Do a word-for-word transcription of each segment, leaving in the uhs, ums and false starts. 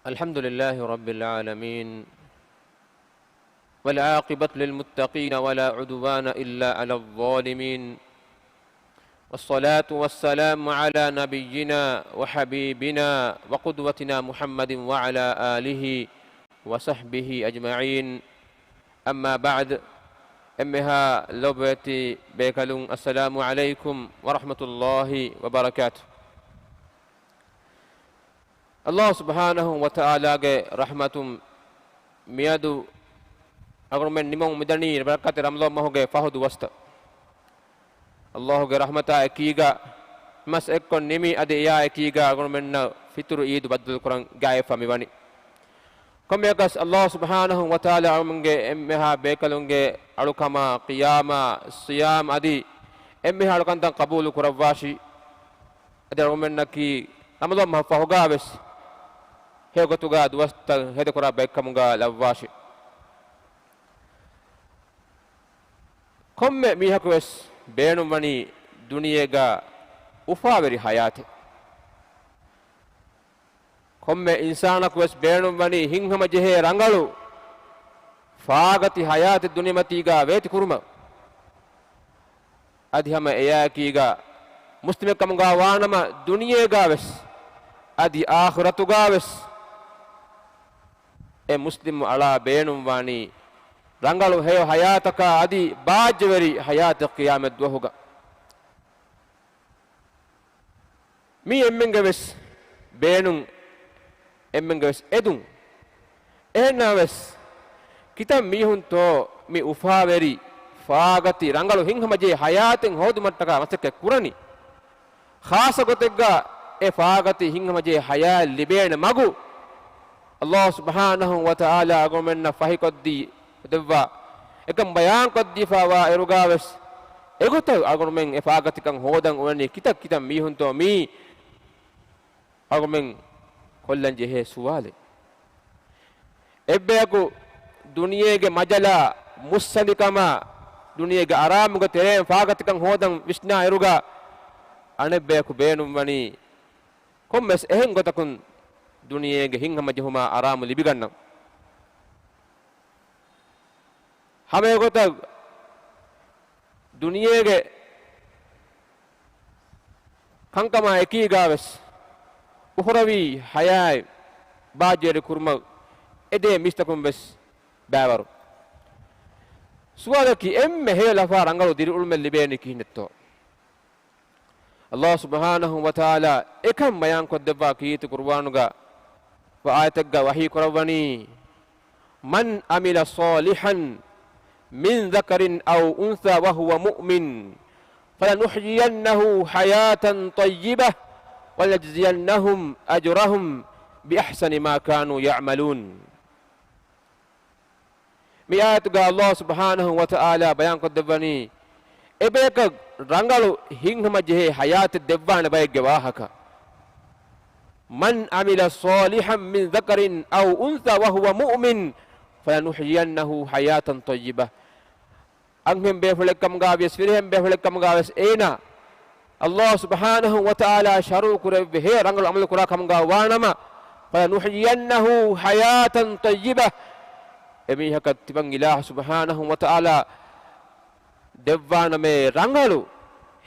الحمد لله رب العالمين، والعاقبة للمتقين، ولا عدوان إلا على الظالمين، والصلاة والسلام على نبينا وحبيبنا وقدوتنا محمد وعلى آله وصحبه أجمعين. أما بعد، އެންމެހާ ލޮބުވެތި ބޭކަލުން، السلام عليكم ورحمة الله وبركاته. ﷲ ސުބްޙާނަހޫ ވަތަޢާލާގެ ރަޙްމަތުން މިއަދު އަޅުގަނޑުމެން ނިމަމުން މިދަނީ ބަރަކާތްތެރި ރަމަޟާން މަހުގެ ފަހު ދުވަސްތައް. ﷲގެ ރަޙްމަތާ އެކީގަ މަސް އެއްކޮށް ނިމި، އަދި އެޔާ އެކީގަ އަޅުގަނޑުމެންނަށް ފިތުރު އީދު ބައްދަލުކުރަން ގާތްވެފަ މިވަނީ. ކޮންމެއަކަސް ﷲ ސުބްޙާނަހޫ ވަތަޢާލާ އަޅުގަނޑުމެންގެ އެންމެހާ ބޭކަލުންގެ އަޅުކަމާ، ޤިޔާމާ، ޞިޔާމް އަދި އެންމެހާ އަޅުކަންތައް ޤަބޫލު ކުރައްވާށި. އަދި އަޅުގަނޑުމެންނަކީ ރަމަޟާން މަހު ފަހުގާވެސް ހެޔޮ ގޮތުގަ ދުވަސްތައް ހޭދަކުރާ ބައެއްކަމުގަ ލައްވާށި. ކޮންމެ މީހަކުވެސް ބޭނުންވަނީ ދުނިޔޭގަ އުފާވެރި ޙަޔާތެއް. ކޮންމެ އިންސާނަކުވެސް ބޭނުންވަނީ ހިތްހަމަޖެހޭ ރަނގަޅު ފާގަތި ޙަޔާތެއް ދުނިޔެމަތީގަ ވޭތި ކުރުމަށް. އަދި ހަމަ އެޔާއެކީގަ މުސްލިމެއްކަމުގަ ވާނަމަ، ދުނިޔޭގަވެސް އަދި އާޚިރަތުގަވެސް އެ މުސްލިމް އަޅާ ބޭނުންވާނީ ރަނގަޅު ހެޔޮ ޙަޔާތަކާ އަދި ބާއްޖަވެރި ޙަޔާތެއް ޤިޔާމަތް ދުވަހުގަ. މީ އެންމެންގެވެސް ބޭނުން، އެންމެންގެވެސް އެދުން. އެހެންނާވެސް، ކިތައް މީހުންތޯ މި އުފާވެރި، ފާގަތި، ރަނގަޅު ހިތްހަމަޖެހޭ ޙަޔާތެއް ހޯދުމަށްޓަކާ މަސައްކަތް ކުރަނީ؟ ޚާއްޞަ ގޮތެއްގަ އެ ފާގަތި ހިތްހަމަޖެހޭ ޙަޔާތް ލިބޭނެ މަގު ﷲ ސުބްޙާނަހޫ ވަތަޢާލާ އަޅުގަނޑުމެންނަށް ފަހިކޮށްދީ ދެއްވާ، އެކަން ބަޔާންކޮށްދީފައިވާ އިރުގަވެސް، އެގޮތަށް އަޅުގަނޑުމެން އެ ފާގަތިކަން ހޯދަން އުޅެނީ ކިތައް ކިތައް މީހުންތޯ މީ؟ އަޅުގަނޑުމެން ކޮށްލަން ޖެހޭ ސުވާލެއް. އެއްބަޔަކު ދުނިޔޭގެ މަޖަލާ މުއްސަނދިކަމާ ދުނިޔޭގެ އަރާމުގެ ތެރެއިން ފާގަތިކަން ހޯދަން ވިސްނާ އިރުގަ، އަނެއްބަޔަކު ބޭނުންވަނީ ކޮންމެސް އެހެން ގޮތަކުން ދުނިޔޭގެ ހިތްހަމަޖެހުމާ އަރާމު ލިބިގަންނަން. ހަމައެގޮތަށް ދުނިޔޭގެ ކަންކަމާ އެކީގަވެސް އުޚްރަވީ ޙަޔާތް ބާއްޖަވެރި ކުރުމަށް އެދޭ މީސްތަކުން ވެސް ބައިވަރު. ސުވާލަކީ، އެންމެ ހެޔޮ ލަފާ ރަނގަޅު ދިރިއުޅުމެއް ލިބޭނީ ކިހިނެއްތޯ؟ ﷲ ސުބްޙާނަހޫ ވަތަޢާލާ އެކަން ބަޔާންކޮށްދެއްވާ ކީރިތި ޤުރުއާނުގަ އާޔަތެއްގަ ވަޙީ ކުރައްވަނީ، مَنْ عَمِلَ صَالِحًا مِنْ ذَكَرٍ أَوْ أُنْثَىٰ وَهُوَ مُؤْمِنٌ فَلَنُحْيِيَنَّهُ حَيَاةً طَيِّبَةً وَلَنَجْزِيَنَّهُمْ أَجْرَهُمْ بِأَحْسَنِ مَا كَانُوا يَعْمَلُونَ. މި އާޔަތުގަ ﷲ ސުބްޙާނަހޫ ވަތަޢާލާ ބަޔާންކޮށްދެއްވަނީ، އެބަޔަކަށް ރަނގަޅު ހިތްހަމަޖެހޭ ޙަޔާތެއް ދެއްވާނެ ބައެއްގެ ވާހަކަ. مَنْ عَمِلَ صَالِحًا مِنْ ذَكَرٍ أَوْ أُنْثَىٰ وَهُوَ مُؤْمِنٌ فَلَنُحْيِيَنَّهُ حَيَاةً طَيِّبَةً. އަންހެން ބޭފުޅެއްކަމުގަ ވިޔަސް ފިރިހެން ބޭފުޅެއްކަމުގަ ވެސް އޭނާ ﷲ ސުބްޙާނަހޫ ވަތަޢާލާ ޝަރުޢު ކުރެއްވި ހެޔޮ ރަނގަޅު ޢަމަލު ކުރާ ކަމުގަ ވާނަމަ، فَلَنُحْيِيَنَّهُ حَيَاةً طَيِّبَةً، އެމީހަކަށް ތިމަން އިލާހު ސުބްޙާނަހޫ ވަތަޢާލާ ދެއްވާނަމޭ ރަނގަޅު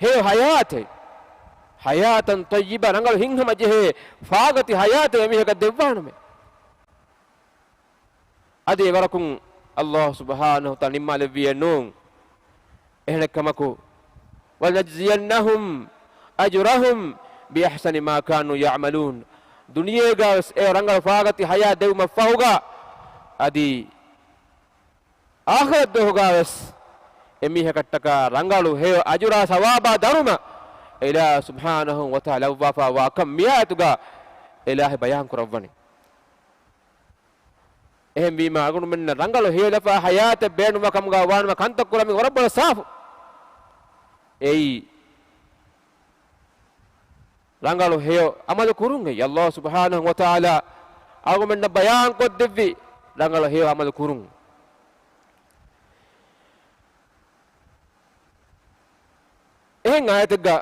ހެޔޮ ޙަޔާތެއް. حَيَاةً طَيِّبَةً، ރަނގަޅު ހިތްހަމަޖެހޭ ފާގަތި ޙަޔާތެއް އެމީހަކަށް ދެއްވާނަމޭ. އަދި އެވަރަކުން ﷲ ސުބްޙާނަހޫ ވަތަޢާލާ ނިންމާލެއްވިއެއް ނޫން. އެހެނެއްކަމަކު، وَلَنَجْزِيَنَّهُمْ أَجْرَهُمْ بِأَحْسَنِ مَا كَانُوا يَعْمَلُونَ. ދުނިޔޭގަވެސް އެ ރަނގަޅު ފާގަތި ޙަޔާތް ދެއްވުމަށްފަހުގަ، އަދި އާޚިރަތްދުވަހުގަވެސް އެމީހަކަށްޓަކާ ރަނގަޅު ހެޔޮ އަޖުރާ ސަވާބާ ދަރުމަ އެލާހު ސުބްޙާނަހޫ ވަތަޢާލާ ލައްވާފައިވާ ކަން މިއާޔަތުގަ އެލާހު ބަޔާން ކުރައްވަނީ. އެހެންވީމާ، އަޅުގަނޑުމެންނަށް ރަނގަޅު ހެޔޮލަފާ ޙަޔާތެއް ބޭނުންވާ ކަމުގަ ވާނަމަ، ކަންތައް ކުރަމުން ވަރަށް ބޮޑަށް ސާފު. އެއީ، ރަނގަޅު ހެޔޮ ޢަމަލު ކުރުން. އެއީ، ﷲ ސުބްޙާނަހޫ ވަތަޢާލާ އަޅުގަނޑަށް ބަޔާންކޮށްދެއްވި ރަނގަޅު ހެޔޮ ޢަމަލު ކުރުން. އެހެން އާޔަތެއްގަ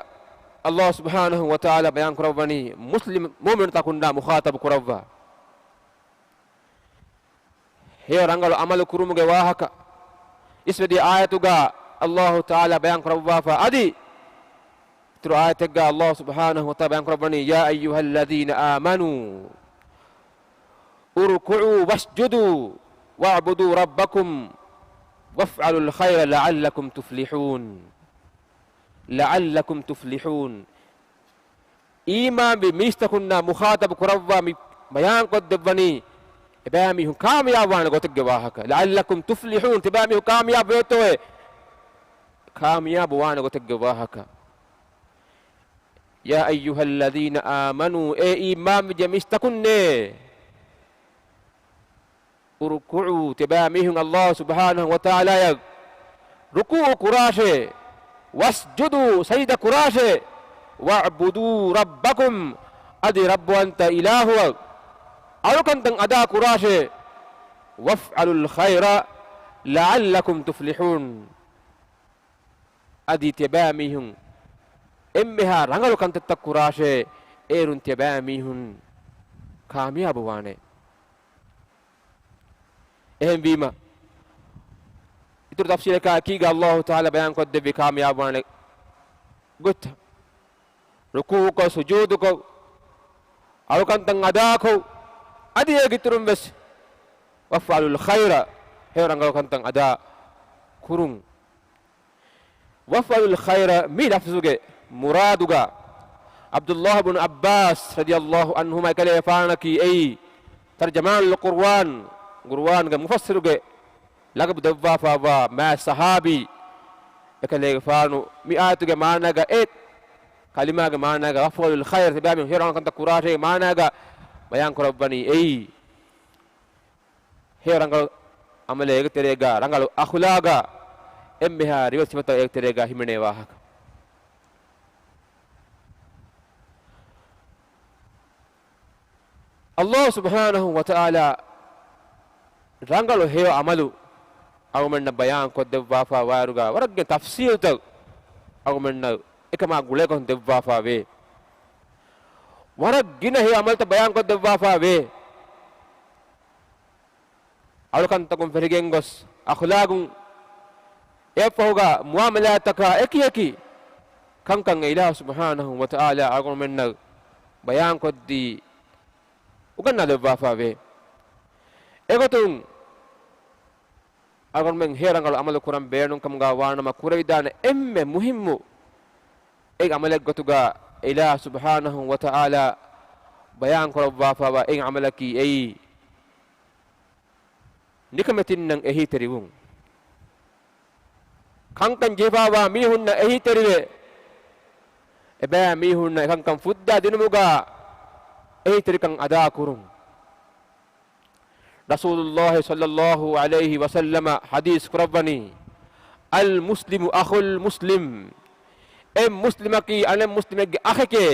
ﷲ ސުބްޙާނަހޫ ވަތަޢާލާ ބަޔާން ކުރައްވަނީ މުސްލިމް މުއުމިނުތަކުންނާ މުޚާޠަބު ކުރައްވާ. ހެޔޮ ރަނގަޅު ޢަމަލު ކުރުމުގެ ވާހަކަ އިސްވެދިޔަ އާޔަތުގަ އައްލާހު ތަޢާލާ ބަޔާން ކުރައްވާފަ އަދި އިތުރު އާޔަތެއްގަ އައްލާހު ސުބްޙާނަހު ވަތަޢާލާ ބަޔާން ކުރައްވަނީ، يا أيها الذين آمنوا اركعوا واسجدوا واعبدوا ربكم وافعلوا الخير لعلكم تفلحون. لعلكم تفلحون. އީމާންވި މީސްތަކުންނާ މުޚާޠަބު ކުރައްވާ މި ބަޔާންކޮށްދެއްވަނީ، އެބައިމީހުން ކާމިޔާބުވާނެ ގޮތެއްގެ ވާހަކަ. لعلكم تفلحون، ތިބައިމީހުން ކާމިޔާބު ވޭތޯއޭ؟ ކާމިޔާބު ވާނެ ގޮތެއްގެ ވާހަކަ. يا أيها الذين آمنوا، އޭ އީމާންވިއްޖެ މީސްތަކުންނޭ! اركعوا، ތިބާމީހުން އައްލާހު ސުބްޙާނަހު ވަތަޢާލާއަށް ރުކޫޢު ކުރާށޭ. واسجدوا، ސަޖިދަ ކުރާށޭ. واعبدوا ربكم، އަދި ރައްބުވަންތަ އިލާހުއަށް އަޅުކަންތައް އަދާ ކުރާށޭ. وافعلوا الخير لعلكم تفلحون. އަދި ތިޔަބައިމީހުން އެންމެހާ ރަނގަޅު ކަންތައްތައް ކުރާށޭ، އޭރުން ތިޔަބައިމީހުން ކާމިޔާބުވާނެ. އެހެންވީމަ، އިތުރު ތަފްސީލަކާ އެކީގަ އައްލާހު ތަޢާލާ ބަޔާންކޮށްދެއްވި ކާމިޔާބުވާނެ ގޮތްތައް. ރުކޫޢުކޮށް، ސުޖޫދުކޮށް، އަޅުކަންތައް އަދާކޮށް، އަދި އޭގެ އިތުރުން ވެސް، وافعلوا الخير، ހެޔޮ ރަނގަޅު ކަންތައް އަދާ ކުރުން. وافعلوا الخير މި ލަފްޒުގެ މުރާދުގަ ޢަބްދުއްލާހި ބުނު ޢައްބާސް ރަޟިޔައްލާހު ޢަންހުމާ އެކަލޭގެފާނަކީ އެއީ ތަރްޖަމާނުލް ޤުރްއާން، ޤުރްއާންގެ މުފައްސިރުގެ ލަޤަބު ދެއްވާފައިވާ މާތް ޞަޙާބީ. އެކަލޭގެފާނު މި އާޔަތުގެ މާނާގަ އެ ކަލިމާގެ މާނާގަ وافعلوا الخير، ތިބާމީހުން ހެޔޮ ރަނގަޅު ކަންތައް ކުރާށޭ މާނާގަ ބަޔާން ކުރައްވަނީ އެއީ. ހެޔޮ ރަނގަޅު ޢަމަލެއް އޭގެ ތެރޭގަ، ރަނގަޅު އަޚުލާގާ އެންމެހާ ރިވެތި ސިފަތައް އޭގެ ތެރޭގަ ހިމެނޭ ވާހަކަ. އައްލާހު ސުބްޙާނަހު ވަތަޢާލާ ރަނގަޅު ހެޔޮ ޢަމަލު އަޅުގަނޑުމެންނަށް ބަޔާން ކޮށްދެއްވާފަ ވާއިރުގަ ވަރަށް ގިނަ ތަފްޞީލުތައް އަޅުގަނޑުމެންނަށް އެކަމާ ގުޅޭގޮތުން ދެއްވާފަ ވޭ. ވަރަށް ގިނަ ހެޔޮ ޢަމަލުތައް ބަޔާން ކޮށްދެއްވާފަ ވޭ. އަޅުކަންތަކުން ފެށިގެން ގޮސް، އަޚުލާގުން އެއަށްފަހުގަ މުޢާމަލާތްތަކާ އެކިއެކި ކަންކަން އެ އިލާހު ސުބްޙާނަހު ވަތަޢާލާ އަޅުގަނޑުމެންނަށް ބަޔާންކޮށްދީ އުގަންނާލެއްވާފަ ވޭ. އެގޮތުން އަޅުގަނޑުމެން ހެޔޮ ރަނގަޅު ޢަމަލު ކުރަން ބޭނުންކަމުގަ ވާނަމަ، ކުރެވިދާނެ އެންމެ މުހިއްމު އެއް ޢަމަލެއްގޮތުގަ އިލާހު ސުބްޙާނަހު ވަތަޢާލާ ބަޔާންކުރައްވާފައިވާ އެއް ޢަމަލަކީ އެއީ، ނިކަމެތިންނަށް އެހީތެރިވުން. ކަންކަން ޖެހިފައިވާ މީހުންނަށް އެހީތެރިވެ، އެބައިމީހުންނަށް އެކަންކަން ފުއްދާ ދިނުމުގަ އެހީތެރިކަން އަދާކުރުން. ރަސޫލުﷲ ޞައްލަﷲު ޢަލައިހި ވަސައްލަމަ ޙަދީޘް ކުރައްވަނީ، المسلم أخو المسلم، އެއް މުސްލިމަކީ އަނެއް މުސްލިމެއްގެ އަޚެކޭ،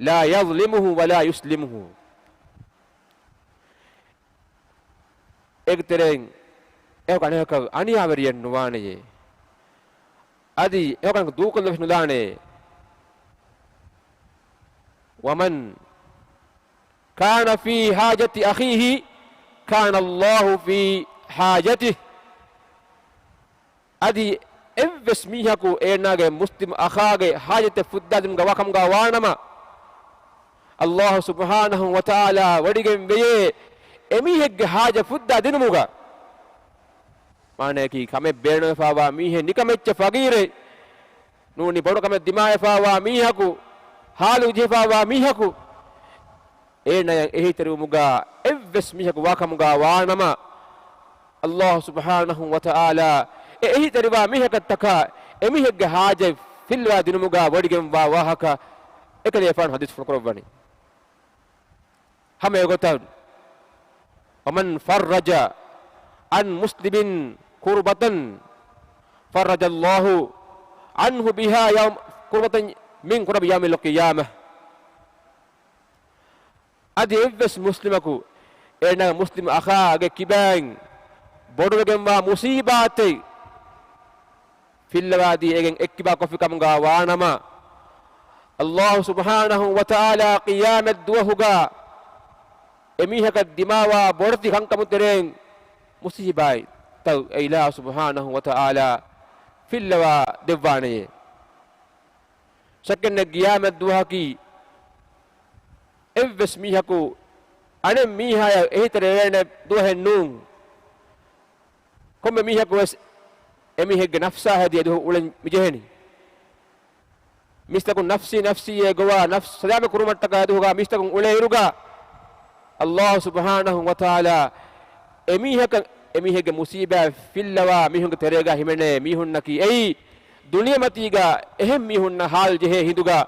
لا يظلمه ولا يسلمه، އޭގެ ތެރެއިން އެކަކު އަނެކަކަށް އަނިޔާވެރިއެއް ނުވާނެޔޭ. އަދި އެކަކު އަނެކަކަށް ދޫކޮށްލަވެސް ނުލާނެ. ومن كان في حاجة أخيه كان الله في حاجته. އަދި އެއްވެސް މީހަކު އޭނާގެ މުސްލިމް އަޚާގެ ޙާޖަތެއް ފުއްދާދިނުމުގަ ވާކަމުގަ ވާނަމަ، އައްލާހު ސުބްޙާނަހު ވަތަޢާލާ ވޮޑިގެން ވެޔޭ އެމީހެއްގެ ޙާޖަތް ފުއްދާ ދިނުމުގަ. މާނަޔަކީ، ކަމެއް ބޭނުންވެފައިވާ މީހެއް ނިކަމެއްޗެއް ފަގީރެއް ނޫނީ، ބޮޑު ކަމެއް ދިމާވެފައިވާ މީހަކު، ހާލު ޖެހިފައިވާ މީހަކު، އޭނަޔަށް އެހީތެރިވުމުގަ އެއްވެސް މީހަކު ވާކަމުގަ ވާނަމަ، އައްލާހު ސުބްޙާނަހު ވަތަޢާލާ އެ އެހީތެރިވާ މީހަކަށްޓަކާ އެމީހެއްގެ ޙާޖަތް ފިއްލަވާ ދިނުމުގަ ވޮޑިގެންވާ ވާހަކަ އެކަލޭފާނު ޙަދީޘްފުޅު ކުރައްވަނީ. ހަމަ އެގޮތަށް، ومن فرج عن مسلم كربة فرج الله عنه بها يوم، كربة من كرب يوم القيامة. އަދި އެއްވެސް މުސްލިމަކު އޭނާގެ މުސްލިމް އަޚާގެ ކިބައިން ބޮޑުވެގެންވާ މުޞީބާތެއް ފިއްލަވާދީ އޭގެން އެއްކިބާ ކޮށްފި ކަމުގަ ވާނަމަ، އައްލާހު ސުބްޙާނަހު ވަތަޢާލާ ޤިޔާމަތް ދުވަހުގަ އެމީހަކަށް ދިމާވާ ބޮޑެތި ކަންކަމުން ތެރެއިން މުސީބާތްތައް އެ އިލާހު ސުބްޙާނަހު ވަތަޢާލާ ފިއްލަވާ ދެއްވާނެޔޭ. ޝައްކެއްނެތް ގިޔާމަތް ދުވަހަކީ އެއްވެސް މީހަކު އަނެއް މީހާޔަށް އެހީތެރިވޭނެ ދުވަހެއް ނޫން. ކޮންމެ މީހަކު ވެސް އެމީހެއްގެ ނަފްސާ ހެދި އެދުވަހު އުޅެން މިޖެހެނީ. މީސްތަކުން ނަފްސީ ނަފްސީ އޭ ގޮވާ ނަފްސު ސަލާމަތް ކުރުމަށްޓަކާ އެދުވަހުގަ މީސްތަކުން އުޅޭއިރުގަ، އައްލާހު ސުބްޙާނަހު ވަތަޢާލާ އެމީހަކަށް އެމީހެއްގެ މުސީބާތް ފިއްލަވާ މީހުންގެ ތެރޭގަ ހިމެނޭ މީހުންނަކީ އެއީ، ދުނިޔެމަތީގަ އެހެން މީހުންނަށް ހާލު ޖެހޭ ހިނދުގަ،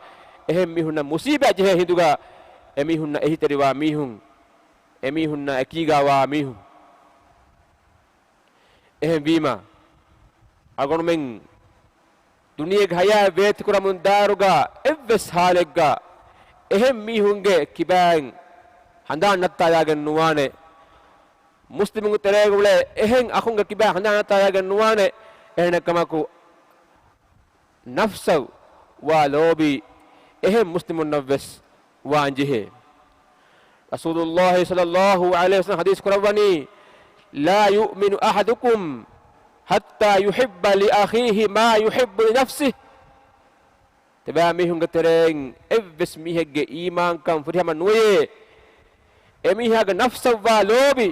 އެހެން މީހުންނަށް މުސީބާތް ޖެހޭ ހިނދުގަ، އެމީހުންނަށް އެހީތެރިވާ މީހުން، އެމީހުންނާ އެކީގަ ވާ މީހުން. އެހެންވީމަ، އަޅުގަނޑުމެން ދުނިޔޭގެ ހަޔާތް ވޭތިކުރަމުން ދާއިރުގަ އެއްވެސް ހާލެއްގަ އެހެން މީހުންގެ ކިބައިން ހަނދާން ނައްތާލާގެން ނުވާނެ. މުސްލިމުންގެ ތެރޭގަ އުޅޭ އެހެން އަޚުންގެ ކިބައިން ހަނދާން ނައްތާލާގެން ނުވާނެ. އެހެނެއްކަމަކު، ނަފްސަށް ވާ ލޯބި އެހެން މުސްލިމުންނަށްވެސް ވާންޖެހޭ. ރަސޫލުﷲ ޞައްލަﷲ ޢަލައިހި ވަސައްލަމަ ޙަދީޘް ކުރައްވަނީ، "لا يؤمن أحدكم حتى يحب لأخيه ما يحب لنفسه." ތިބާ މީހުންގެ ތެރެއިން އެއްވެސް މީހެއްގެ އީމާންކަން ފުރިހަމަ ނުވެޔޭ، އެމީހާގެ ނަފްސަށްވާ ލޯބި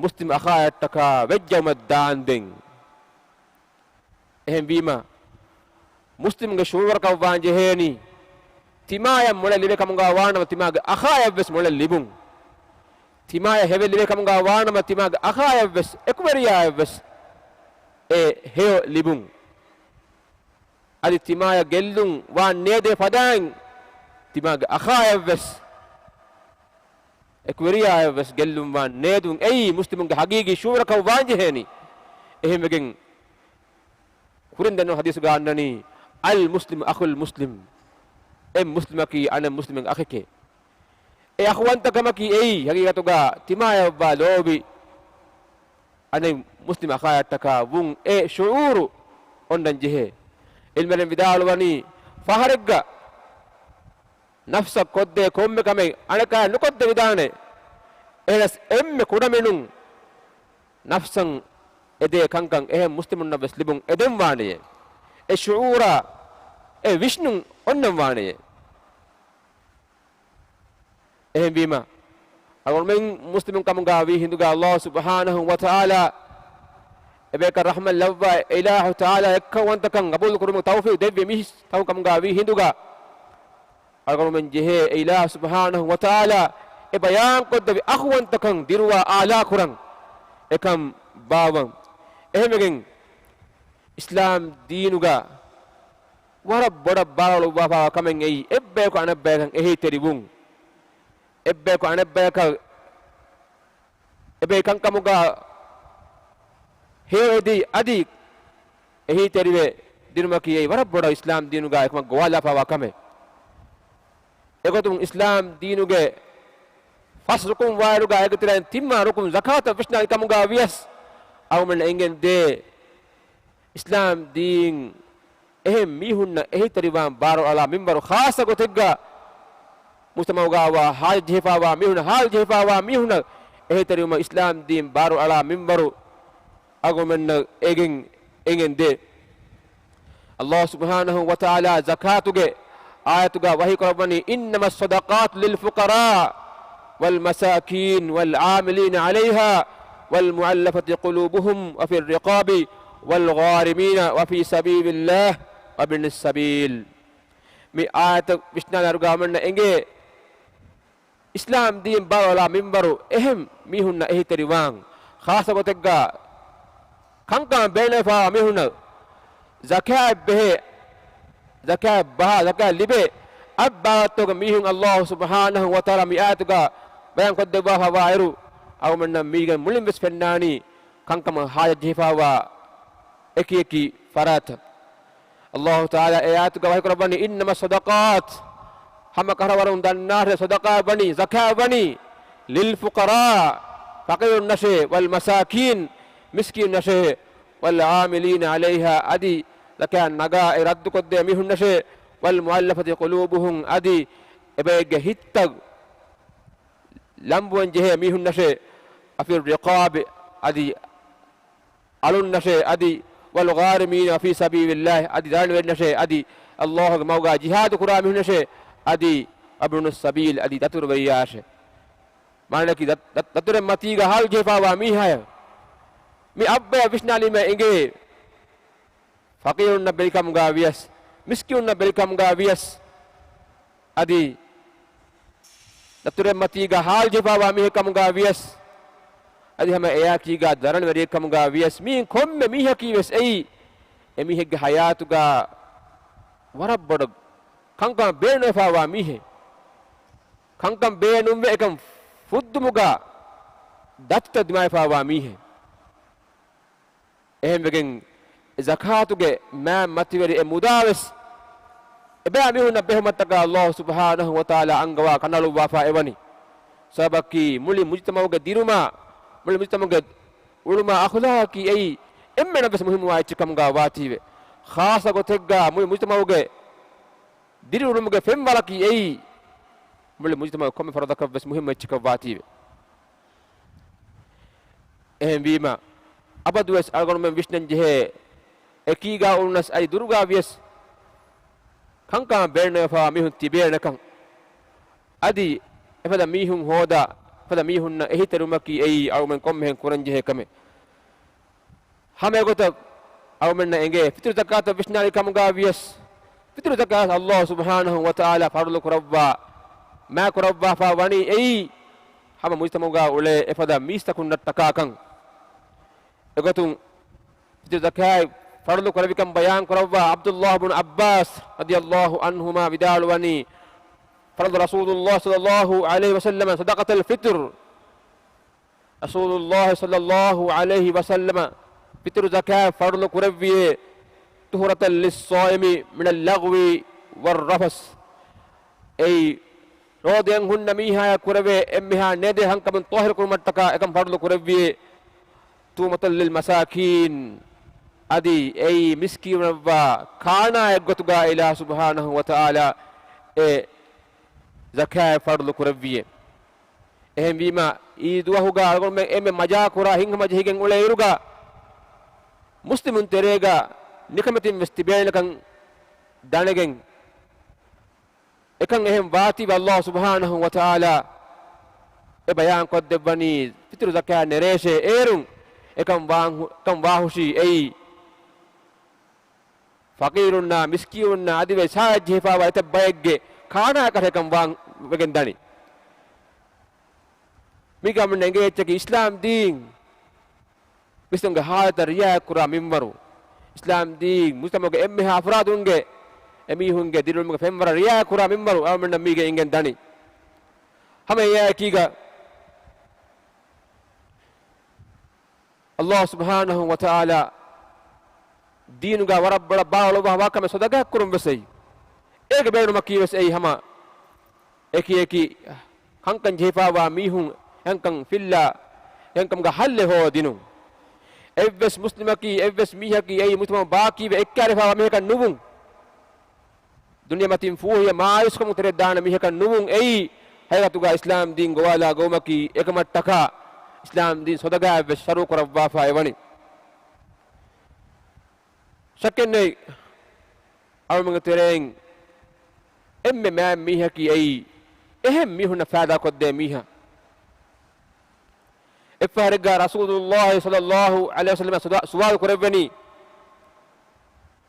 މުސްލިމް އަޚާއަށްޓަކާ ވެއްޖައުމަށް ދާންދެން. އެހެންވީމަ، މުސްލިމުގެ ޝުޢޫރަކަށް ވާން ޖެހޭނީ، ތިމާޔަށް މޮޅެއް ލިބޭ ކަމުގަ ވާނަމަ، ތިމާގެ އަޚާޔަށްވެސް މޮޅެއް ލިބުން. ތިމާޔަށް ހެވެއް ލިބޭ ކަމުގަ ވާނަމަ، ތިމާގެ އަޚާޔަށްވެސް، އެކުވެރިޔާއަށްވެސް އެ ހެޔޮ ލިބުން. އަދި ތިމާޔަށް ގެއްލުން ވާން ނޭދޭ ފަދައިން، ތިމާގެ އަޚާޔަށްވެސް އެކުވެރިޔާއަށްވެސް ގެއްލުން ވާން ނޭދުން. އެއީ މުސްލިމުންގެ ހަގީގީ ޝުޢޫރަކަށް ވާން ޖެހޭނީ. އެހެންވެގެން، ކުރިން ދެންނެވި ޙަދީޘުގަ އަންނަނީ، "المسلم أخو المسلم." އެއް މުސްލިމަކީ އަނެއް މުސްލިމެއްގެ އަޚެކޭ. އެ އަޚުވަންތަކަމަކީ އެއީ، ހަގީގަތުގަ ތިމާޔަށްވާ ލޯބި އަނެއް މުސްލިމް އަޚާއަށްޓަކާ ވުން، އެ ޝުޢޫރު އޮންނަން ޖެހޭ. ޢިލްމުވެރިން ވިދާޅުވަނީ، ފަހަރެއްގަ ނަފްސަށް ކޮށްދޭ ކޮންމެ ކަމެއް އަނެކާ ނުކޮށްދެވިދާނެ. އެހެނަސް އެންމެ ކުޑަމިނުން ނަފްސަށް އެދޭ ކަންކަން އެހެން މުސްލިމުންނަށްވެސް ލިބުން އެދެން ވާނެޔޭ. އެ ޝުޢޫރާ، އެ ވިސްނުން އޮންނަން ވާނެޔޭ. އެހެންވީމަ، އަޅުގަނޑުމެން މުސްލިމުން ކަމުގަ ވީ ހިނދުގަ، އައްލާހު ސުބްޙާނަހު ވަތަޢާލާ އެބަޔަކަށް ރަޙްމަތް ލައްވާ، އެ އިލާހު ތަޢާލާ އެއްކައުވަންތަކަން ގަބޫލު ކުރުމުގެ ތައުފީޤު ދެއްވި މީސްތަކުން ކަމުގަ ވީ ހިނދުގަ، އަޅުގަނޑުމެން ޖެހޭ އެ އިލާހު ސުބްޙާނަހު ވަތަޢާލާ އެ ބަޔާންކޮށްދެއްވި އަޚުވަންތަކަން ދިރުވާ އާލާކުރަން އެކަން ބާއްވަން. އެހެންވެގެން، އިސްލާމް ދީނުގަ ވަރަށް ބޮޑަށް ބާރުއަޅުއްވާފައިވާ ކަމެއް އެއީ، އެއްބަޔަކު އަނެއްބަޔަކަށް އެހީތެރިވުން. އެއްބަޔަކު އަނެއްބަޔަކަށް އެބައި ކަންކަމުގަ ހެޔޮއެދި އަދި އެހީތެރިވެ ދިނުމަކީ އެއީ ވަރަށް ބޮޑަށް އިސްލާމް ދީނުގަ އެކަމަށް ގޮވާލާފައިވާ ކަމެއް. އެގޮތުން އިސްލާމް ދީނުގެ ފަސް ރުކުން ވާއިރުގަ އޭގެ ތެރެއިން ތިންވަނަ ރުކުން ޒަކާތަށް ވިސްނާލި ކަމުގަ ވިޔަސް، އަޅުގަނޑުމެންނަށް އެނގެން ދޭ، އިސްލާމް ދީން އެހެން މީހުންނަށް އެހީތެރިވާން ބާރުއަޅާ މިންވަރު، ޚާއްޞަ ގޮތެއްގަ މުޖްތަމަޢުގަ ވާ ހާޖަތް ޖެހިފައިވާ މީހުން، ހާލު ޖެހިފައިވާ މީހުންނަށް އެހީތެރިވުމަށް އިސްލާމް ދީން ބާރުއަޅާ މިންވަރު އަޅުގަނޑުމެންނަށް އެނގެން، އެނގެން ދޭ. އައްލާހު ސުބްޙާނަހު ވަތަޢާލާ ޒަކާތުގެ އާޔަތުގަ ވަޙީ ކުރައްވަނީ، "إنما الصدقات للفقراء والمساكين والعاملين عليها والمؤلفة قلوبهم وفي الرقاب والغارمين وفي سبيل الله وابن السبيل." މި އާޔަތަށް ވިސްނާލާއިރުގަ އަޅުގަނޑުމެންނަށް އެނގޭ، އިސްލާމް ދީން ބާރުއަޅާ މިންވަރު އެހެން މީހުންނަށް އެހީތެރިވާން، ޚާއްޞަ ގޮތެއްގަ ކަންކަމަށް ބޭނުންވެފައިވާ މީހުންނަށް ޒަކާތް ބެހޭ، ޒަކާތް ބަހާ، ޒަކާތް ލިބޭ އަށް ބާވަތްތަކުގެ މީހުން އައްލާހު ސުބްޙާނަހު ވަތަޢާލާ މި އާޔަތުގަ ބަޔާންކޮށްދެއްވާފައިވާއިރު، އަޅުގަނޑުމެންނަށް މީގެން މުޅިން ވެސް ފެންނާނީ ކަންކަމަށް ހާޖަތް ޖެހިފައިވާ އެކި އެކި ފަރާތަށް. އައްލާހު ތަޢާލާ އެ އާޔަތުގަ ވަޙީ ކުރައްވަނީ، "إنما الصدقات" ހަމަ ކަށަވަރުން ދަންނާށޭ، ޞަދަޤާތް ވަނީ، ޒަކާތް ވަނީ، "للفقراء" ފަޤީރުންނަށޭ، "والمساكين" މިސްކީނުންނަށޭ، "والعاملين عليها" އަދި ޒަކާތް ނަގާ އެ ރައްދުކޮށްދޭ މީހުންނަށޭ، "والمؤلفة قلوبهم" އަދި އެބައެއްގެ ހިތްތައް ލަނބުވަން ޖެހޭ މީހުންނަށޭ، وفي الرقاب، އަދި އަޅުންނަށޭ، އަދި والغارمين في سبيل الله، އަދި ދަރަނިވެރިންނަށޭ، އަދި ﷲ ގެ މަގުގަ ޖިހާދު ކުރާ މީހުންނަށޭ، އަދި وابن السبيل، އަދި ދަތުރުވެރިޔާއަށޭ. މާނައަކީ ދަ-، ދަ-، ދަތުރެއް މަތީގަ ހާލު ޖެހިފާވާ މީހާޔަށް މި އަށްބަޔަށް ވިސްނާލީމަ އެނގޭ، ފަޤީރުންނަށް ބެލިކަމުގަ ވިޔަސް، މިސްކިތުންނަށް ބެލިކަމުގަ ވިޔަސް، އަދި ދަތުރެއް މަތީގަ ހާލު ޖެހިފާވާ މީހެއް ކަމުގަ ވިޔަސް، އަދި ހަމަ އެއާއެކީގަ ދަރަނިވެރިއެއް ކަމުގަ ވިޔަސް، މިއިން ކޮންމެ މީހަކީ ވެސް އެއީ އެމީހެއްގެ ހަޔާތުގަ ވަރަށް ބޮޑަށް ކަންކަމަށް ބޭނުންވެފާވާ މީހެއް. ކަންކަން ބޭނުންވެ އެކަން ފުއްދުމުގަ ދަތިތައް ދިމާވެފާވާ މީހެއް. އެހެންވެގެން ޒަކާތުގެ މާތް މަތިވެރި އެ މުދާވެސް އެބައިމީހުންނަށް ބެހުމަށްޓަކާ ﷲ ސުބްޙާނަހޫ ވަތަޢާލާ އަންގަވާ ކަނޑައަޅުއްވާފަ އެވަނީ. ސަބަބަކީ މުޅި މުޖްތަމަޢުގެ ދިރުމާ، މުޅި މުޖްތަމަޢުގެ އުޅުމާ އަޚުލާޤަކީ އެއީ އެންމެނަށް ވެސް މުހިއްމުވާ އެއްޗެއް ކަމުގަ ވާތީވެ. ޚާއްޞަ ގޮތެއްގަ މުޅި މުޖްތަމަޢުގެ ދިރިއުޅުމުގެ ފެންވަރަކީ އެއީ މުޅި މުޖްތަމަޢުގެ ކޮންމެ ފަރުދަކަށް ވެސް މުހިއްމު އެއްޗަކަށް ވާތީވެ. އެހެންވީމަ، އަބަދުވެސް އަޅުގަނޑުމެން ވިސްނަން ޖެހޭ، އެކީގަ އުޅުނަސް އަދި ދުރުގަ ވިޔަސް ކަންކަމަށް ބޭނުންވެފަ މީހުން ތިބޭނެކަން، އަދި އެފަދަ މީހުން ހޯދާ، އެފަދަ މީހުންނަށް އެހީތެރިވުމަކީ އެއީ އަޅުގަނޑުމެން ކޮންމެހެން ކުރަން ޖެހޭ ކަމެއް. ހަމަ އެގޮތަށް އަޅުމެންނަށް އެނގޭ ފިތުރު ޒަކާތަށް ވިސްނާލި ކަމުގަ ވިޔަސް، ފިތުރު ޒަކާތް ﷲ ސުބްޙާނަހޫ ވަތަޢާލާ ފަރުޟު ކުރައްވާ، މާ ކުރައްވާފަ ވަނީ އެއީ ހަމަ މުޖްތަމަޢުގަ އުޅޭ އެފަދަ މީސްތަކުންނަށްޓަކާކަން. އެގޮތުން ފިތުރު ޒަކާތް ފަރުޟު ކުރެވިކަން ބަޔާން ކުރައްވާ ޢަބްދުﷲ ބުނު ޢައްބާސް ރަޟިޔަﷲ ޢަންހުމާ ވިދާޅުވަނީ، فرض رسول الله صلى الله عليه وسلم صدقة الفطر. ރަސޫލުﷲ ޞައްލަﷲ ޢަލައިހި ވަސައްލަމަ ފިތުރު ޒަކާތް ފަރުޟު ކުރެއްވިއޭ، طهرة للصائم من اللغو والرفث. އެއީ، ރޯދައިން ހުންނަ މީހާޔަށް ކުރެވޭ އެންމެހާ ނޭދޭ ހަންކަމުން ޠާހިރު ކުރުމަށްޓަކާ އެކަން ފަރުޟު ކުރެއްވިއޭ، طعمة للمساكين. އަދި އެއީ މިސްކީނުންނަށްވާ ކާނާއެއްގޮތުގަ އިލާހު ސުބްޙާނަހޫ ވަތަޢާލާ އެ ޒަކާތް ފަރުޟު ކުރެއްވިއޭ. އެހެންވީމަ، އީ ދުވަހުގަ އަޅުގަނޑުމެން އެންމެ މަޖާކުރާ ހިތްހަމަޖެހިގެން އުޅޭއިރުގަ، މުސްލިމުން ތެރޭގަ ނިކަމެތިން ވެސް ތިބޭނެކަން ދަނެގެން، އެކަން އެހެން ވާތީވެ ﷲ ސުބްޙާނަހޫ ވަތަޢާލާ އެ ބަޔާން ކޮށްދެއްވަނީ، ފިތުރު ޒަކާތް ނެރޭށޭ އޭރުން އެކަން ވާން ހު-، ކަން ވާހުށީ އެއީ، ފަޤީރުންނާ، މިސްކީނުންނާ އަދިވެސް ސާއަތްޖެހިފާވާ އެތައް ބައެއްގެ ކާނާއަކަށް އެކަން ވާން ވެގެން ދަނީ. މީގަ އަޅުމެންނަށް އެނގޭ އެއްޗަކީ އިސްލާމް ދީން މީސްތަކުންގެ ހާލަތަށް ރިޢާޔަތް ކުރާ މިންވަރު، އިސްލާމް ދީން މުޖްތަމަޢުގެ އެންމެހާ އަފްރާދުންގެ، އެމީހުންގެ ދިރިއުޅުމުގެ ފެންވަރަށް ރިޢާޔަތް ކުރާ މިންވަރު އަޅުމެންނަށް މީގަ އެނގެން ދަނީ. ހަމަ އެއާއެކީގަ، ﷲ ސުބްޙާނަހޫ ވަތަޢާލާ ދީނުގަ ވަރަށް ބޮޑަށް ބާރު އަޅުއްވާފަވާ ކަމެއް ޞަދަޤާތް ކުރުން ވެސް އެއީ. އޭގެ ބޭނުމަކީ ވެސް އެއީ ހަމަ އެކި އެކި ކަންކަން ޖެހިފާވާ މީހުން އެކަންކަން ފިއްލާ، އެކަންކަމުގެ ޙައްލެއް ހޯދިނުން. އެއްވެސް މުސްލިމަކީ، އެއްވެސް މީހަކީ އެއީ މުޖްތަމަޢުން ބާކީވެ އެއްކާރިފާވާ މީހަކަށް ނުވުން. ދުނިޔެމަތިން ފޫހިޔަ މާޔޫސްކަމުން ތެރެއަށް ދާނެ މީހަކަށް ނުވުން. އެއީ ހަގީގަތުގަ އިސްލާމް ދީން ގޮވާލާ ގޮވުމަކީ. އެކަމަށްޓަކާ އިސްލާމް ދީން ޞަދަޤާއެއްވެސް ޝަރުޢު ކުރައްވާފަ އެވަނީ. ޝައްކެއްނެތް، އަޅުމެންގެ ތެރެއިން އެންމެ މާތް މީހަކީ އެއީ އެހެން މީހުންނަށް ފައިދާ ކޮށްދޭ މީހާ. އެއްފަހަރެއްގަ ރަސޫލުﷲ ޞައްލަﷲ ޢަލައިހި ވަސައްލަމަ ސުވާ-، ސުވާލު ކުރެއްވަނީ،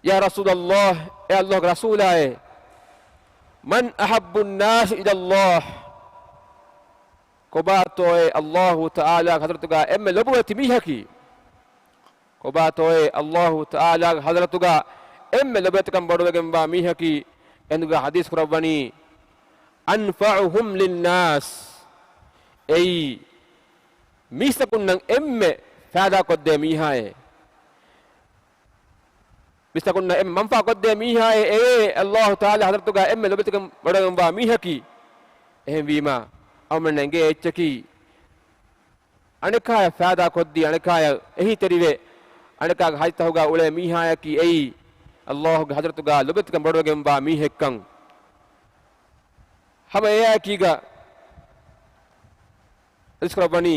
يا رسول الله، އޭ ﷲގެ ރަސޫލާއޭ، من أحب الناس إلى الله؟ ކޮބާތޯއޭ ﷲ ތަޢާލާގެ ޙަޟްރަތުގަ އެންމެ ލޮބުވެތި މީހަކީ؟ ކޮބާތޯއޭ ﷲ ތަޢާލާގެ ޙަޟްރަތުގަ އެންމެ ލޮބުވެތިކަން ބޮޑުވެގެންވާ މީހަކީ؟ އެނދުގަ ޙަދީޘް ކުރައްވަނީ، أنفعهم للناس، އެއީ މީސްތަކުންނަށް އެންމެ ފައިދާ ކޮށްދޭ މީހާއޭ. މީސްތަކުންނަށް އެންމެ މަންފާ ކޮށްދޭ މީހާއޭ އެވެ. ﷲ ތަޢާލާ ޙަޟްރަތުގަ އެންމެ ލޮބުވެތިކަން ބޮޑުވެގެންވާ މީހަކީ. އެހެންވީމަ، އަޅުމެންނަށް އެނގޭ އެއްޗަކީ، އަނެކާޔަށް ފައިދާ ކޮށްދީ، އަނެކާޔަށް އެހީތެރިވެ، އަނެކާގެ ޙައްޤުތަކުގަ އުޅޭ މީހާޔަކީ އެއީ، ﷲގެ ޙަޟްރަތުގަ ލޮބުވެތިކަން ބޮޑުވެގެންވާ މީހެއްކަން. ހަމަ އެއާއެކީގަ، ޙަދީޘް ކުރައްވަނީ،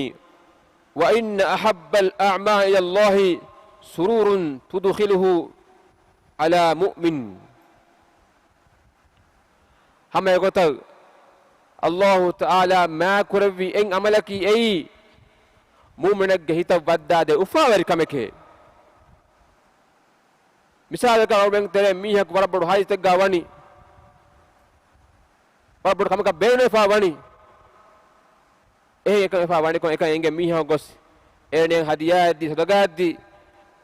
وإن أحب الأعمال إلى الله سرور تدخله على مؤمن. ހަމަ އެގޮތަށް ﷲ ތަޢާލާ މާތްކުރެއްވި އެއް ޢަމަލަކީ އެއީ، މުއުމިނެއްގެ ހިތަށް ވައްދާދޭ އުފާވެރި ކަމެކޭ. މިސާލަކަށް އަޅުގަނޑު ތެރޭ މީހަކު ވަރަށް ބޮޑު ހާޖަތެއްގަ ވަނީ، ވަރަށް ބޮޑު ކަމަކަށް ބޭނުންވެފަ ވަނީ. އެހެން އެކަން ވެފަ ވަނިކޮށް، އެކަން އެނގޭ މީހާ ގޮސް އޭނައަށް ހަދިޔާއެއް ދީ، ޞަދަޤާއެއް ދީ،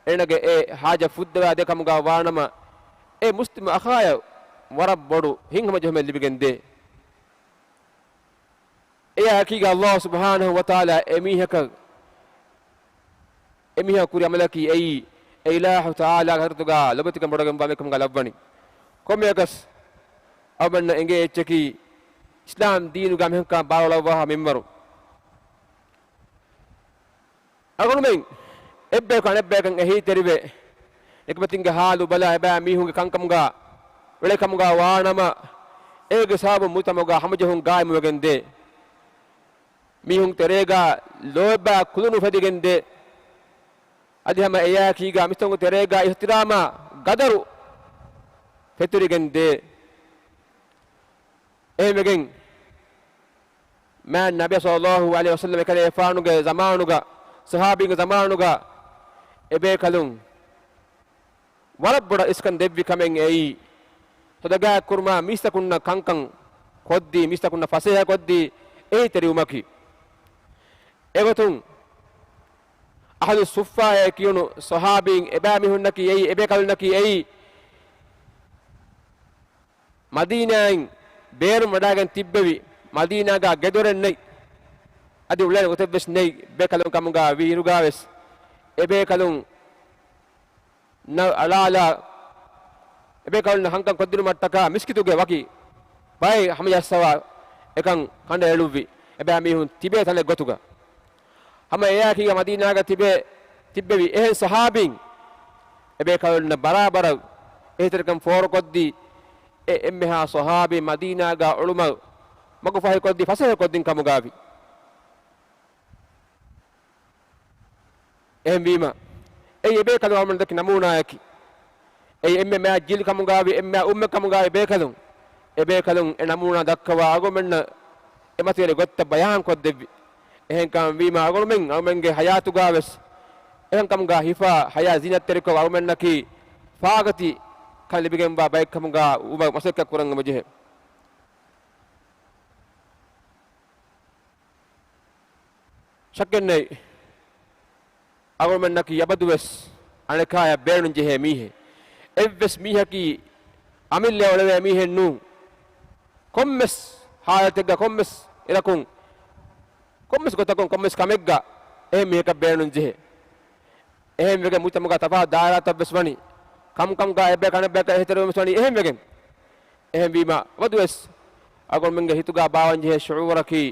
އޭނަގެ އެ ހާޖަތް ފުއްދަވާ ދޭ ކަމުގަ ވާނަމަ، އެ މުސްލިމް އަޚާޔަށް ވަރަށް ބޮޑު ހިތްހަމަޖެހުމެއް ލިބިގެން ދޭ. އެއާއެކީގަ ﷲ ސުބްޙާނަހޫ ވަތަޢާލާ އެމީހަކަށް، އެމީހާ ކުރި ޢަމަލަކީ އެއީ، އެ އިލާހު ތަޢާލާގެ ޙަޟްރަތުގަ ލޯބިވެތިކަން ބޮޑުވެގެންވާ މީހެއް ކަމުގަ ލައްވަނީ. ކޮންމެއަކަސް އަޅުގަނޑަށް އެނގޭ އެއްޗަކީ، އިސްލާމް ދީނުގަ މިހެންކަން ބާރުއަޅައްވާ މިންވަރު. އަޅުގަނޑުމެން އެއްބަޔަކު އަނެއްބަޔަކަށް އެހީތެރިވެ، ނިކަމެތިންގެ ޙާލު ބަލާ، އެބައިމީހުންގެ ކަންކަމުގަ އުޅޭ ކަމުގަ ވާނަމަ، އޭގެ ސަބަބުން މުޖްތަމަޢުގަ ހަމަޖެހުން ގާއިމުވެގެން ދޭ. މީހުން ތެރޭގަ ލޯތްބާ ކުލުނު އުފެދިގެން ދޭ. އަދި ހަމަ އެއާއެކީގަ މިސްތަކުން ތެރޭގަ އިޙްތިރާމާ ގަދަރު ފެތުރިގެން ދޭ. އެހެންވެގެން، މާތް ނަބިއްޔާ ޞައްލައްލާހު ޢަލައިހި ވަސައްލަމަ އެކަލޭގެފާނުގެ ޒަމާނުގަ، ޞަޙާބީންގެ ޒަމާނުގަ އެބޭކަލުން ވަރަށް ބޮޑަށް އިސްކަން ދެއްވި ކަމެއް އެއީ، ޞަދަޤާތް ކުރުމާ މީސްތަކުންނަށް ކަންކަން ކޮށްދީ، މީސްތަކުންނަށް ފަސޭހަ ކޮށްދީ އެހީތެރިވުމަކީ. އެގޮތުން، އަހުލު ޞުއްފާއޭ ކިޔުނު ޞަޙާބީން އެބައިމީހުންނަކީ އެއީ، އެބޭކަލުންނަކީ އެއީ، މަދީނާއިން ބޭރުން ވަޑައިގެން ތިއްބެވި، މަދީނާގަ ގެދޮރެއް ނެތް. އަދި އުޅޭނެ ގޮތެއްވެސް ނެތް. ބޭކަލުން ކަމުގަ ވީއިރުގަވެސް، އެބޭކަލުން ނަ އަޅާލާ، އެބޭކަލުންނަށް ހަންކަން ކޮށްދިނުމަށްޓަކާ މިސްކިތުގެ ވަކި ބައެއް ހަމަޖައްސަވާ އެކަން ކަނޑައެޅުއްވި، އެބައިމީހުން ތިބޭ ތަނެއް ގޮތުގަ. ހަމަ އެއާއެކީގަ މަދީނާގަ ތިބޭ، ތިއްބެވި އެހެން ޞަޙާބީން އެބޭކަލުންނަށް ބަރާބަރަށް އެހީތެރިކަން ފޯރުކޮށްދީ، އެ އެންމެހާ ޞަޙާބީ މަދީނާގަ އުޅުމަށް މަގުފަހިކޮށްދީ ފަސޭހަކޮށްދިން ކަމުގަވި. އެހެންވީމަ، އެއީ އެބޭކަލުން އަޅުގަނޑު ދައްކި ނަމޫނާއަކީ. އެއީ އެންމެ މާތް ޖީލު ކަމުގަވި، އެންމެ އުއްމަތް ކަމުގަވި ބޭކަލުން. އެބޭކަލުން އެ ނަމޫނާ ދައްކަވާ އަޅުގަނޑުމެންނަށް އެމަތިވެރި ގޮތްތައް ބަޔާންކޮށްދެއްވި. އެހެންކަމުން ވީމަ އަޅުގަނޑުމެން، އަޅުގަނޑުމެންގެ ޙަޔާތުގަވެސް އެހެންކަމުގަ ހިފާ، ޙަޔާތް ޒީނަތްތެރިކޮށް އަޅުގަނޑުމެންނަކީ ފާގަތި ކަން ލިބިގެންވާ ބައެއްކަމުގަ އުޅުމަށް މަސައްކަތް ކުރަން އެބަޖެހޭ. ޝައްކެއްނެތް، އަޅުގަނޑުމެންނަކީ އަބަދުވެސް އަނެކާޔަށް ބޭނުން ޖެހޭ މީހެއް. އެއްވެސް މީހަކީ އަމިއްލަ އުޅެވޭ މީހެއް ނޫން. ކޮންމެސް ޙާލަތެއްގަ، ކޮންމެސް އިރަކުން، ކޮންމެސް ގޮތަކުން، ކޮންމެސް ކަމެއްގަ އެހެން މީހަކަށް ބޭނުން ޖެހޭ. އެހެންވެގެން މުޖްތަމަޢުގަ ތަފާތު ދާއިރާތައްވެސް ވަނީ. ކަމުކަމުގަ އެއްބަޔަކު އަނެއްބަޔަކަށް އެހީތެރިވުންވެސް ވަނީ އެހެންވެގެން. އެހެންވީމަ، އަބަދުވެސް އަޅުގަނޑުމެންގެ ހިތުގަ ބާވަންޖެހޭ ޝުޢޫރަކީ،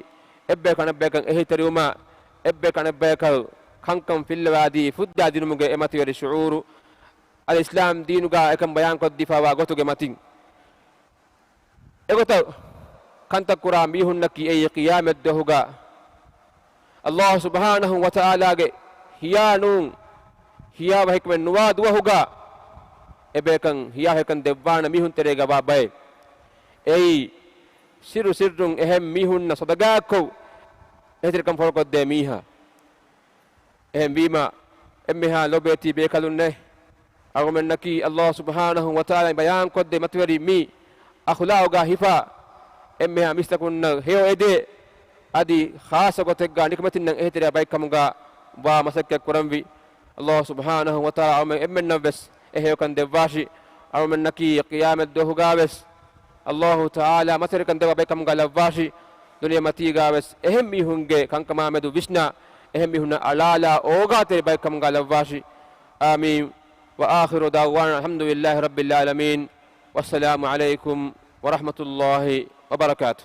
އެއްބަޔަކު އަނެއްބަޔަކަށް އެހީތެރިވުމާ، އެއްބަޔަކު އަނެއްބަޔަކަށް ކަންކަން ފިއްލަވާދީ ފުއްދާދިނުމުގެ އެމަތިވެރި ޝުޢޫރު، އަދި އިސްލާމް ދީނުގަ އެކަން ބަޔާންކޮށްދީފައިވާ ގޮތުގެ މަތިން. އެގޮތަށް ކަންތައް ކުރާ މީހުންނަކީ އެއީ ޤިޔާމަތްދުވަހުގަ ﷲ ސުބްޙާނަހޫ ވަތަޢާލާގެ ހިޔާ ނޫން، ހިޔާވާ ހިކްމަތް ނުވާ ދުވަހުގަ އެބަޔަކަށް ހިޔާ ހިކަން ދެއްވާނެ މީހުން ތެރޭގަ ވާ ބައެއް. އެއީ، ސިއްރު ސިއްރުން އެހެން މީހުންނަށް ޞަދަޤާތްކޮށް، އެހީތެރިކަން ފޯރުކޮށްދޭ މީހާ. އެހެންވީމަ، އެންމެހާ ލޯބިވެތި ބޭކަލުންނޭ، އަޅުގަނޑުމެންނަކީ ﷲ ސުބްޙާނަހޫ ވަތަޢާލާ ބަޔާންކޮށްދޭ މަތިވެރި މި އަޚްލާޤުގަ ހިފާ، އެންމެހާ މީސްތަކުންނަށް ހެޔޮ އެދޭ، އަދި ޚާއްޞަ ގޮތެއްގަ ނިކަމެތިންނަށް އެހީތެރިޔާ ބައެއްކަމުގަ ވާ މަސައްކަތް ކުރަންވީ. ﷲ ސުބްޙާނަހޫ ވަތަޢާލާ އަޅުގަނޑުމެން އެންމެންނަށްވެސް އެ ހެޔޮކަން ދެއްވާށި. އަޅުގަނޑުމެންނަކީ ޤިޔާމަތްދުވަހުގަވެސް ﷲ ތަޢާލާ މަތިވެރިކަން ދެއްވާ ބައެއްކަމުގަ ލައްވާށި. ދުނިޔެމަތީގަވެސް އެހެން މީހުންގެ ކަންކަމާމެދު ވިސްނާ، އެހެން މީހުންނަށް އަޅާލާ އޯގާތެރި ބައެއްކަމުގަ ލައްވާށި. އާމީން. وآخر دعوانا الحمد لله رب العالمين. والسلام عليكم ورحمة الله وبركاته.